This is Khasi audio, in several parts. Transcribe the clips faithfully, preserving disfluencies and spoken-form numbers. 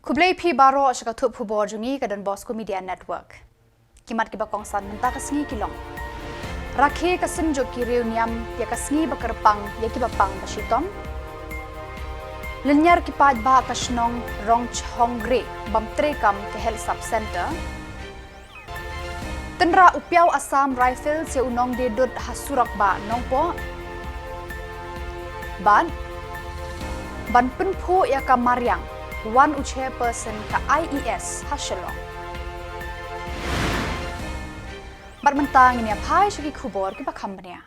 Khublei phi baroh sha ka thup khubor jong ngi ka Don Bosco Media Network. Ki mat kiba kongsan mynta ka sngi ki long: Rakhe ka Synjuk ki riewniam ïa ka sngi ba kyrpang ïa kiba pang ba shitom. Lynñiar ki paidbah ka shnong Rongchongre bam treikam ka Health Sub Centre. Tynrah u piaw Assam Rifles ïa u nongdie dud ha surok ba Nongpoh. Bad ban pynphuh ïa ka mariang wan u chairperson ka I A S ha Shillong. Bad mynta ngin ïa phai sha ki khubor kiba kham bniah.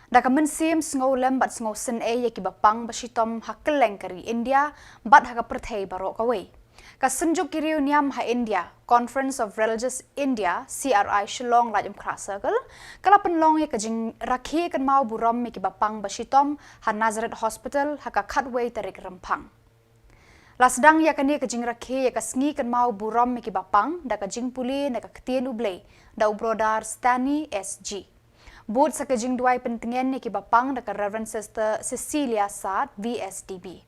Da ka mynsiem sngewlem bad sngewsynei ïa kiba pang ba shitom ha kylleng ka ri India bad ha ka pyrthei baroh kawei, ka Synjuk ki riewniam ha India, Conference of Religious India, C R I Shillong Laitumkhrah Circle, ka la pynlong ïa ka jingrakhe kynmaw burom ïa kiba pang ba shitom ha Nazareth Hospital ha ka khatwei tarik Rymphang. La sdang ïa kane ka jingrakhe ïa ka sngi kynmaw burom ïa kiba pang da ka jingpule na ka Ktien U Blei da u Brother Stanley S G. Bud sa ka jingduwai pyntngen ïa kiba pang da ka Reverend Sister Cecilia Sad, V S D B.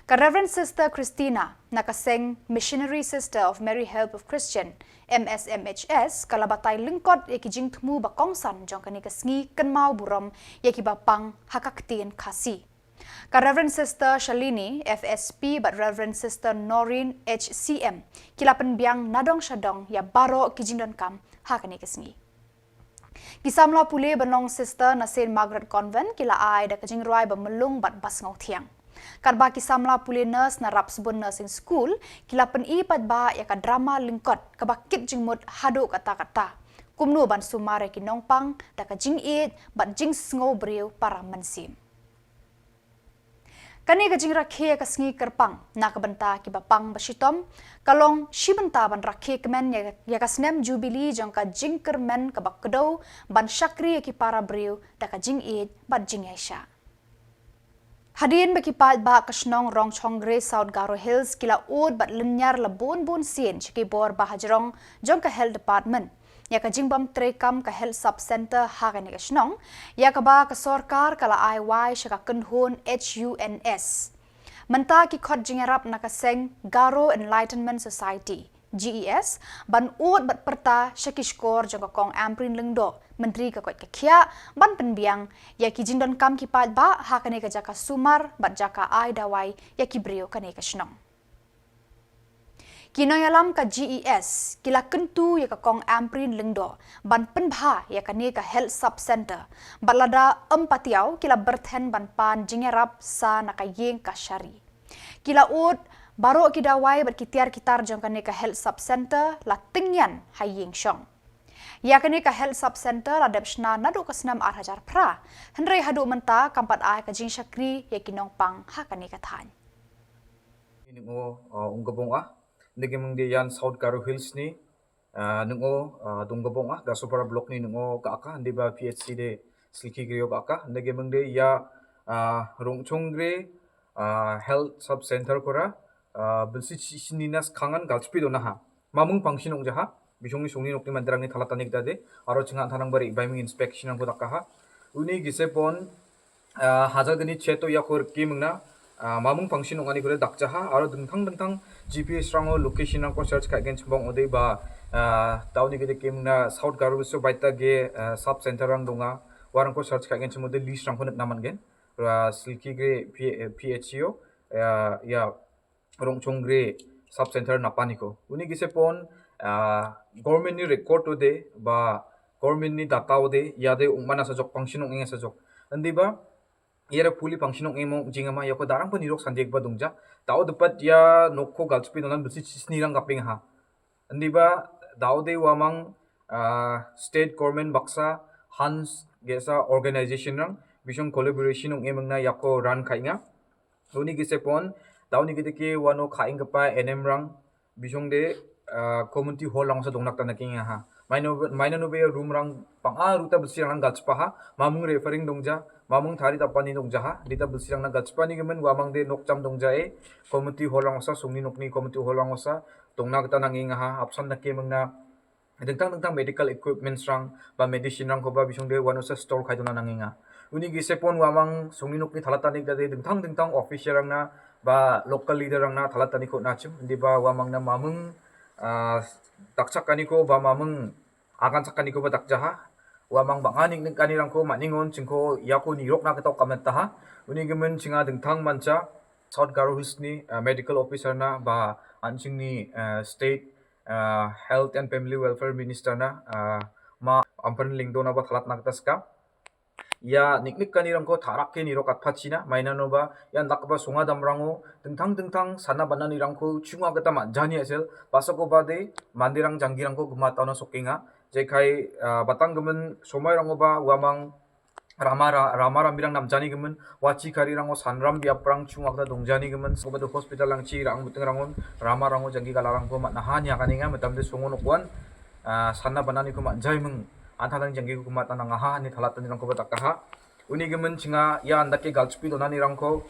Ka Reverend Sister Christina na ka seng Missionary Sister of Mary Help of Christian, M S M H S, ka la batai lyngkot ïa ki jingthmu ba kongsan jong kane ka sngi kynmaw burom ïa kiba pang ha ka ktien Khasi. Ka Reverend Sister Shalini, F S P, bad Reverend Sister Noreen, H C M, ki la pynbiang nadong shadong ïa baroh ki jingdonkam ha kane ka sngi. Ki samla pule ba long sister na Saint Margaret Convent ki la ai da ka jingrwai ba myllung bad ba sngewthiang. Katba ki samla pule nurse na Rapsbun Nursing School ki la pyni paidbah ïa ka drama lyngkot kaba kit jingmut haduh katta katta, kumno ban sumar ïa ki nongpang da ka jingïeit bad jingsngew briew para mynsiem. Kane ka jingrakhe ïa ka sngi kyrpang na ka bynta kiba pang ba shitom ka long shi bynta ban rakhe kmen ïa, ïa ka snem Jubilee jong ka jingkyrmen kaba kdew ban shakri ïa ki para briew da ka jingïeit bad jingïaishah. Hadien ba ki paidbah ka shnong Rongchongre, South Garo Hills ki la ud bad lynñiar la bun bun sien sha ki bor ba hajrong jong ka Health Department ïa ka jingbam treikam ka Health Sub Centre ha kane ka shnong, ïa kaba ka sorkar ka la ai wai sha ka kynhun H U N S. Mynta ki khot jingïarap na ka seng Garo Enlightenment Society, G E S, ban ud bad pyrta sha ki shkor jong ka Kong Ampareen Lyngdoh, Myntri ka Koit ka Khiah, ban pynbiang ïa ki jingdonkam ki paidbah ha kane ka jaka sumar bad jaka ai dawai ïa ki briew kane ka shnong. Ki nongïalam ka G E S ki la kyntu ïa ka Kong Ampareen Lyngdoh ban pynbha ïa kane ka Health Sub Centre, bad lada ym patiaw ki la byrthen ban pan jingïarap sa na ka ïing kashari. Ki la ud baroh ki dawai bad ki tiar ki tar jong kane ka Health Sub Centre la tyngian ha ïing shong. Ïa kane ka Health Sub Centre la dep shna naduh ka snem ar hajar phra, hynrei haduh mynta kam pat ai ka jingshakri ïa ki nongpang ha kane ka thaiñ. Ngi ngi o, uh, ong ka bong ah. Ngi ngi meng de ïa South Garo Hills ni, uh, ngi ngi o, uh, dong ka bong ah, Dasopara block ni ngi ngi o ka aka, ngi ba P H C de Silkigre o ka aka, ngi ngi meng de ïa, uh, Rongchongre, uh, Health Sub Centre kora, uh, bilsi chi-, chini nas khangan galchipi do na ha. Mamung pangshi nong jaha, bishong ni shong ni nok ni mandrang ni thala tanik dade, aro chinga thanang bari bai meng inspection ang ko dakaha. Uni gise pon, ah, hajar gani cheto ïa khor ki mengna, ah, mamung pangshi nong ani kore dak jaha, aro dengthang dengthang G P S rang o location rang ko search ka gen chembong ode ba, ah, taw ni gede ki mengna South Garo so baita ge, ah, sub center rang donga, warang ko search ka gen chembong de list rang ko naman gen, ra Silkigre P-, P H C o, ah, ya, Rongchongre Sub Center na paniko. Uni gise pon, ah, government ni record ode, ba government ni data ode, ïa de ong mana sa jok, pangshi nong ing sa jok. Andi ba, ïa re puli pangshi nong ing mong jingama ïa ko darang pa nirok sandiak ba dongja. Tao depat ïa nok ko galchipi donan bilsi chisni rang kaping ha. Andi ba, tao de wamang, ah, state government baksa, Hans gesa organization rang, bishong collaboration nong ing mengna ïa ko ran kai nga. Uni gise pon, tao ni gite ki wano kha ing kapa N M rang, bishong de, ah, community hall rang sa dongnak tana king ha. Maino, maino no be room rang pang a ruta besi rang gal chpa ha, mamung referring dongja, mamung thari tapani dongja ha, dita besi rang na gal chpa ni gemen wamang de nok cham dongja e, community hall rang sa, sungni nokni community hall rang sa, dongnak tana king ha, apsan na ke mengna, dengtang dengtang medical equipments rang, ba medicine rang ko ba bishong de wano sa store khai dona nang inga. Uni gise pon wamang sungni nokni thalatanik dade dengtang dengtang official rang na, Ba local leader rang na thalat tani ko na chim, di ba wa mang na mamung, ah, takchak kani ko ba mamung, akan sak kani ko ba takjaha, wa mang ba nganik nik kani rang ko maningon ching ko ya ko ni rok na ketok kamet taha, uni gemen chinga dengtang mancha, South Garo Hills ni, ah, medical officer na ba anching ni, ah, state, ah, health and family welfare minister na, ah, ma Ampareen Lyngdoh na ba thalat na ketas ka. Ya, nik nik kani rang ko tharak ke ni rok at pachina, maina no ba, ya ndak ba sunga dam rang o, tengtang tengtang, sana bana ni rang ko, chunga kata ma, jani asel, pasok o ba de, mandi rang janggi rang ko, gema tau na sokinga, jai kai, ah, batang gemen, somai rang o ba, wamang, rama ra-, rama ram birang nam jani gemen, wachi kari rang o, sanram biap rang, chunga kata dong jani gemen, so ba de hospital lang chi, rang buteng rang on, rama rang o, janggi kala rang ko, mat nahan ya kani nga, metam de songo nokwan, ah, sana bana ni ko ma, jai meng, Anta nang janggi ku mat nang ha ni thalat ni rang ko ba tak ha. Uni gemen chinga ya anda ke galchpi dona ni rang ko.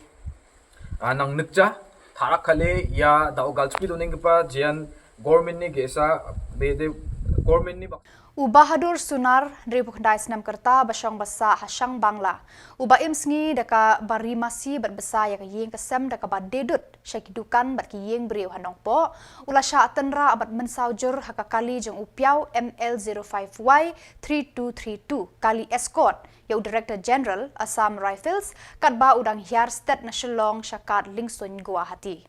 Ah, nang nikja tharak kale ya da o galchpi doning kepa jian government ni gesa be de government ni ba. U Bahadur Sunar, hynriew phew khyndai snem kyrta, ba shong ba sah ha Shang Bangla. U ba im sngi da ka ba ri masi bad bsa ya ka ïing ka sem da ka ba dedut sha ki dukan bad ki ïing briew ha Nongpoh, u la shah tynrah bad mynsaw jur ha ka kali jong u piaw M L zero five Y three two three two, kali escort, ya u Director General, Assam Rifles, katba u dang hiar stet na Shillong sha kad Lyngsuin Guwahati.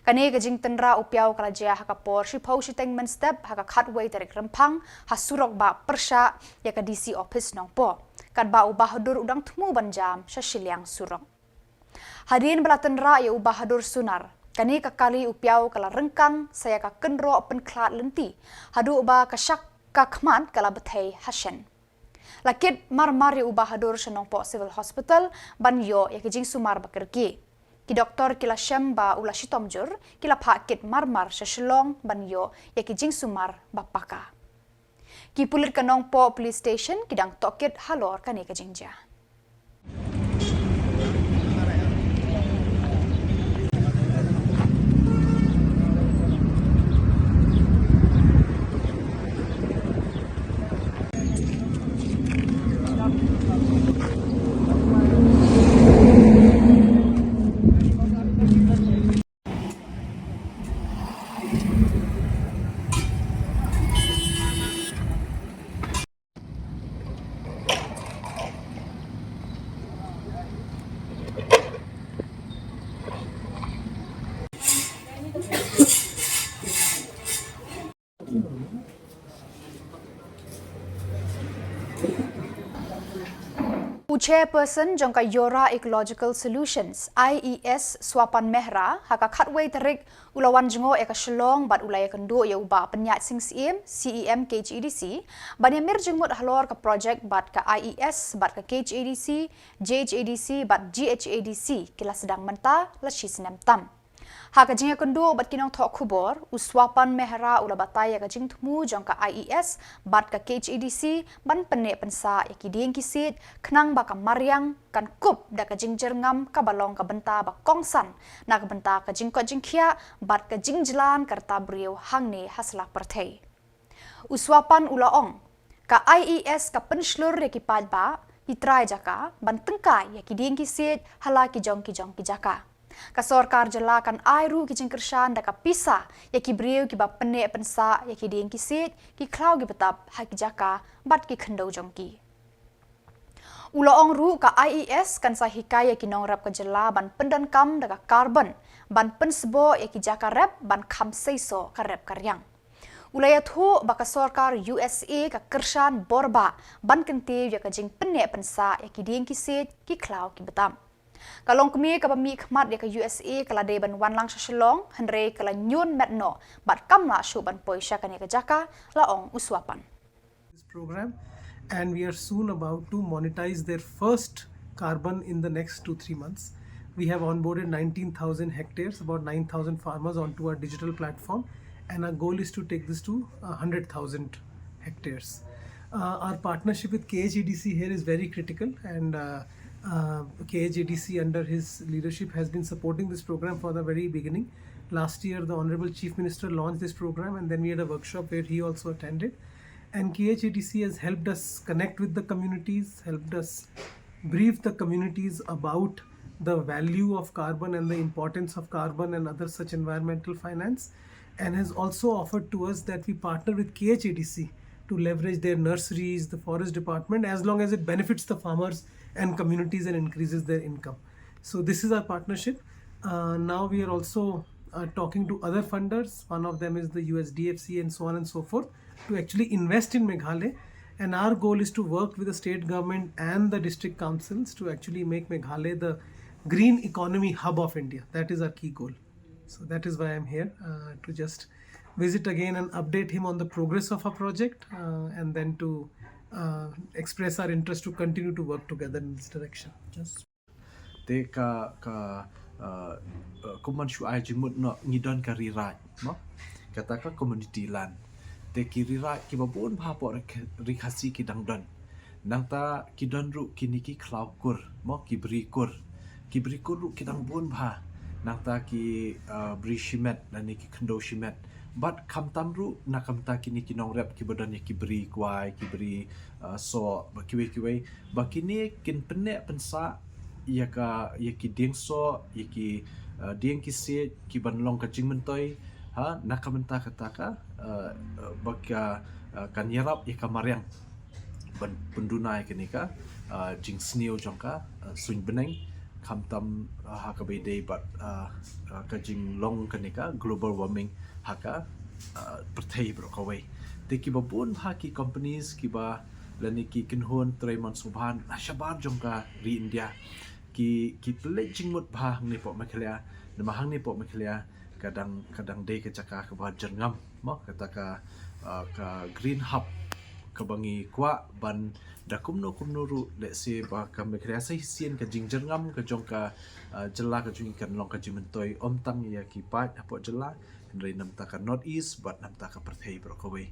Kane ka jingtynrah u piaw ka la jia ha ka por shiphew shiteng mynstep ha ka khatwei tarik Rymphang, ha surok ba pyrshah ya ka D C office Nongpoh, katba u Bahadur u dang thmu ban jam sha shiliang surok. Hadien ba la tynrah ya u Bahadur Sunar, kane ka kali u piaw ka la ryngkang sa ya ka kynroh pynkhlad lynti, haduh ba ka shak ka khmat ka la bthei ha shen. La kit marmar ya u Bahadur sha Nongpoh Civil Hospital ban ïoh ya ki jingsumar ba kyrkieh. Ki doktor ki la shem ba u la shitom jur, ki la phah kit marmar sha Shillong ban ïoh ya ki jingsumar ba paka. Ki pulit ka Nongpoh Police Station ki dang tohkit halor kane ka jingjia. U Chairperson jong ka Yora Ecological Solutions, I E S, Swapan Mehra, ha ka khatwei tarik u la wan jngoh ïa ka Shillong bad u la ïakynduh ïa u Bah Pynïaid Sing Syiem, C E M K H A D C, ban ïamir jingmut halor ka project bad ka I E S bad ka K H A D C, J H A D C bad G H A D C ki la sdang mynta la shi snem tam. Ha ka jingïakynduh bad ki nongthoh khubor, u Swapan Mehra u la batai ïa ka jingthmu jong ka I E S bad ka K H A D C ban pynneh pynsah ïa ki dieng ki siej, khnang ba ka mariang kan kup da ka jingjyrngam kaba long ka bynta ba kongsan na ka bynta ka jingkoit jingkhiah bad ka jingjlan ka rta briew hangne ha sla pyrthei. U Swapan u la ong, ka I E S ka pynshlur ïa ki paidbah, ki trai jaka, ban tyngkai ïa ki dieng ki siej ha la ki jong ki jong ki jaka. Ka sorkar jylla kan ai ruh ki jingkyrshan da ka pisa ïa ki briew kiba pynneh pynsah ïa ki dieng ki siej, ki khlaw ki btap ha ki jaka bad ki khyndew jong ki. U la ong ruh ka I E S kan sa hikai ïa ki nongrep ka jylla ban pyndonkam da ka carbon, ban pynsboh ïa ki jaka rep ban kham seisoh ka rep ka riang. U la ïathuh ba ka sorkar U S A ka kyrshan borbah ban kyntiew ïa ka jingpynneh pynsah ïa ki dieng ki siej, ki khlaw ki btap. Ka longkmie kaba mih khmat ïa ka U S A ka la dei ban wan lang sha Shillong, hynrei ka la ñion met noh bad kam lah shuh ban poi sha kane ka jaka, la ong u Swapan. This program, and we are soon about to monetize their first carbon in the next two, three months. We have onboarded nineteen thousand hectares, about nine thousand farmers onto our digital platform, and our goal is to take this to a hundred thousand hectares. Uh, our partnership with K H A D C here is very critical, and, uh, uh, K H A D C under his leadership has been supporting this program from the very beginning. Last year, the Honorable Chief Minister launched this program, and then we had a workshop where he also attended. And K H A D C has helped us connect with the communities, helped us brief the communities about the value of carbon and the importance of carbon and other such environmental finance, and has also offered to us that we partner with K H A D C to leverage their nurseries, the forest department, as long as it benefits the farmers and communities and increases their income. So this is our partnership. Uh, now we are also uh, talking to other funders. One of them is the U S D F C and so on and so forth, to actually invest in Meghalaya. And our goal is to work with the state government and the district councils to actually make Meghalaya the green economy hub of India. That is our key goal. So that is why I'm here, uh, to just visit again and update him on the progress of our project, uh, and then to uh, express our interest to continue to work together in this direction. Just Te ka, ka, uh, uh, kumban shu ai jingmut noh, ngi don ka Ri Raid, mo? Kata ka community land. Te ki Ri Raid kiba bun bha hapoh Ri Kh-, Ri Khasi ki dang don. Nangta ki don ruh kine ki khlaw kur, mo, ki bri kur. Ki bri kur ruh ki dang bun bha. Nangta ki, uh, bri shimet, lane ki khyndew shimet. Bad khamtam ruh na ka bynta kine ki nongrep kiba don ïa ki bri kwai, ki bri, uh, soh, bad kiwei kiwei. Ba kine kin pynneh pynsah ïa ka, ïa ki dieng soh, ïa ki, uh, dieng ki siej, ki ban long ka jingmyntoi, ha, na ka bynta kata ka, uh, uh, ba ka, uh, kan ïarap ïa ka mariang ban pynduna ïa kane ka, uh, jingsniew jong ka, uh, suiñ bneng, khamtam, uh, ha kaba ïadei bad, uh, uh, ka jinglong kane ka global warming ha ka, uh, pyrthei baroh kawei. Te kiba bun bha ki companies kiba lane ki kynhun trei mon sngewbha na shabar jong ka ri India ki, ki pynleit jingmut bha hangne hapoh Meghalaya, namar hangne hapoh Meghalaya ka dang, ka dang dei ka jaka kaba jyrngam, mo, kata ka, uh, ka green hub kaba ngi kwah ban da kumno kumno ruh, let's say, ba ka Meghalaya sa shisien ka jingjyrngam ka jong ka, uh, jylla ka jong ngi kan long ka jingmyntoi ym tang ïa ki paid hapoh jylla, hynrei na bynta ka North East bad na bynta ka pyrthei baroh kawei.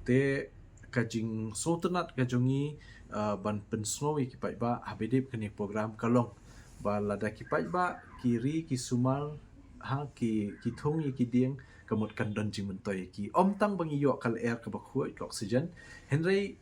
Te ka jingsngewtynnat ka jong ngi, uh, ban pynsngew ïa ki paidbah haba ïadei bad kane ka program ka long ba lada ki paidbah ki ri ki sumar, ha, ki, ki thung ïa ki dieng, ka mut kan don jingmyntoi ïa ki. Ym tang ba ngi ïoh ka lyer kaba khuid, ka oxygen, hynrei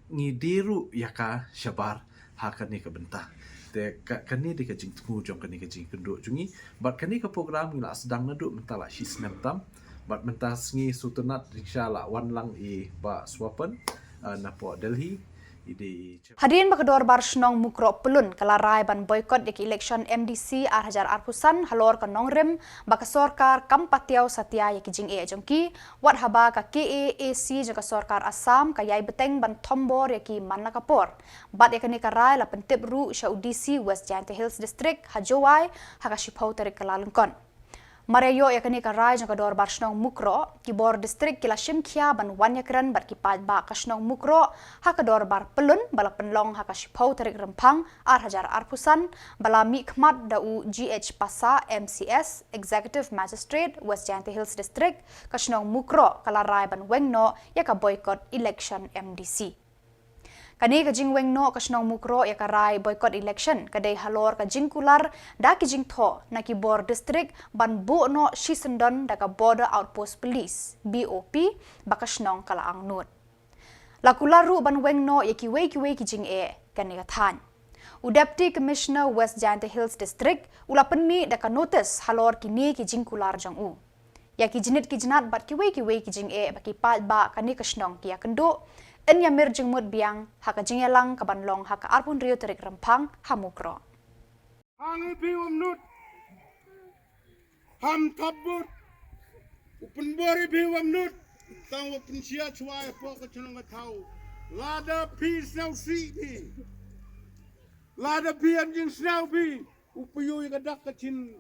ngi die ruh ïa ka shabar ha kane ka bynta. Te ka, kane dei ka jingthmu jong kane ka jingkynduh jong ngi. Bad kane ka program ngi la sdang naduh mynta la shi snem tam. Bad mynta sngi sngewtynnat jingshisha la wan lang i Bah Swapan, uh, napoh Delhi. I dei i Hadien ba ka Dorbar Shnong Mukroh Pyllun ka la rai ban boycott ïa ka election M D C ar hajar arphew san halor ka nongrim ba ka sorkar kam patiaw satia ïa ki jingeh jong ki, wat haba ka K A A C jong ka sorkar Assam ka ïai bteng ban thombor ïa ki man la ka por. Bad ïa kane ka rai la pyntip ruh sha u D C West Jaintia Hills District ha Jowai ha ka shiphew tarik Kyllalyngkot. Mar ïa ïoh ïa kane ka rai jong ka Dorbar Shnong Mukroh, ki bor district ki la shim khia ban wan ïakren bad ki paidbah ka shnong Mukroh ha ka Dorbar Pyllun ba la pynlong ha ka shiphew tarik Rymphang ar hajar arphew san, ba la mihkhmat da u G H Passah, M C S, Executive Magistrate, West Jaintia Hills District. Ka shnong Mukroh ka la rai ban weng noh ïa ka boycott election M D C. Kane ka jingweng noh ka shnong Mukroh ïa ka rai boycott election ka dei halor ka jingkular da ki jingthoh na ki bor district ban buh noh shisyndon da ka Border Outpost Police, B O P, ba ka shnong ka la angnud. La kular ruh ban weng noh ïa kiwei kiwei ki jingeh kane ka thaiñ. U Deputy Commissioner West Jaintia Hills District u la pynmih da ka notice halor kine ki jingkular jong u. Ïa ki jnit ki jnat bad kiwei kiwei ki jingeh ba ki paidbah kane ka shnong ki ïakynduh, yn ïamir jingmut biang ha ka jingïalang ka ban long ha ka arphew hynriew tarik Rymphang ha Mukroh. Hangne phi wan nud. Ham thap bud. U pynbor ïa phi wan nud. Tang u pynshia shuwa ïa pok ka chnong ka thaw. Lada phi sngewsih phi. Lada phi am jingsngew phi. U pynïoh ïa ka dak ka chin,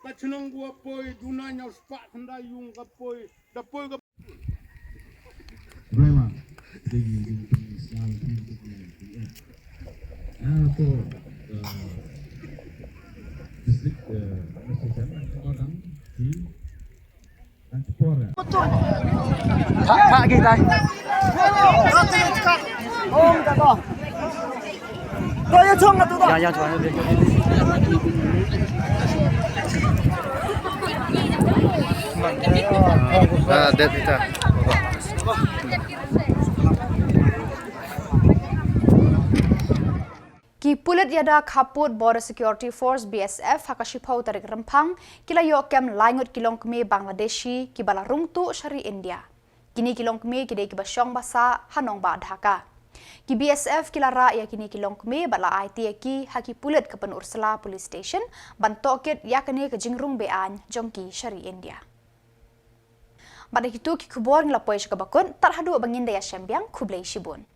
ka chnong ka poi, duna ñiaw spah khyndai yung ka poi, da poi ka. Rema, ding, ding, ding, sñiaw, ding, ding, ding, ding, eh. Ah, to, uh, district, uh, assistant, madam, di. Ki Pulit ïada khappud Border Security Force, B S F, ha ka shiphew tarik Rymphang ki la ïoh kem lai ngut ki longkmie Bangladeshi kiba la rung tuh sha ri India. Kine ki longkmie ki dei kiba shong ba sah ha nongbah Dhaka. Ki B S F ki la rah ïa kine ki longkmie bad la aiti ïa ki ha ki pulit ka Pynursla Police Station ban tohkit ïa kane ka jingrung beaiñ jong ki sha ri India. Bad da kito ki khubor ngi la poi sha kaba kut, tad haduh ba ngin da ïashem biang, khublei shibun.